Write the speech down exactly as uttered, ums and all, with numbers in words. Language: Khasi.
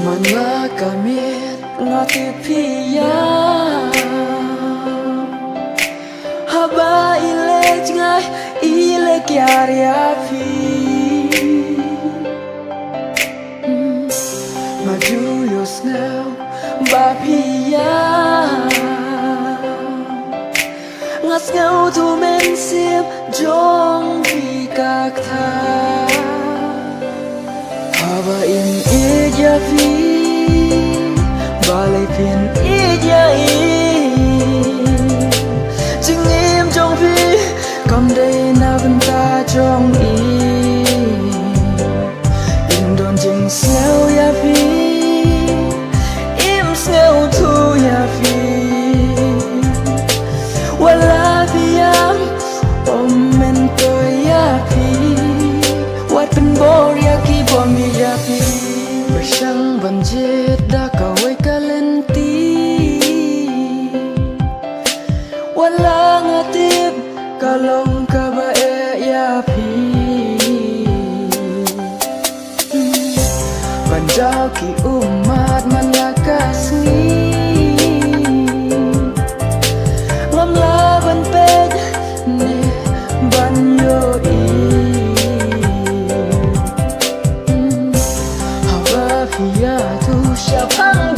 Man la ka miet nga tip phi ïa. Haba i leit nga i leit kiar ïa phi. Mm. Nga ju ïohsngew ba phi ïa. Nga sngewthuh mynsiem jong phi ka ktah. Haba im ïeit ïa phi, balei phin ïeit ïa i? Jingim jong phi kam dei na bynta jong i. Im don jingsngew ïa phi, im sngewthuh ïa phi. Wat la phi ïam, ym myntoi ïa phi. Wat pynbor ïa ki bym ïeit ïa phi. Pyrshang ban jied da kawei ka lynti. Wat la nga tip ka long kaba eh ïa phi. Ban jaw ki ummat man la ka sngi. Ngam lah ban peit ne ban ïohi. Haba phi ïathuh shaphang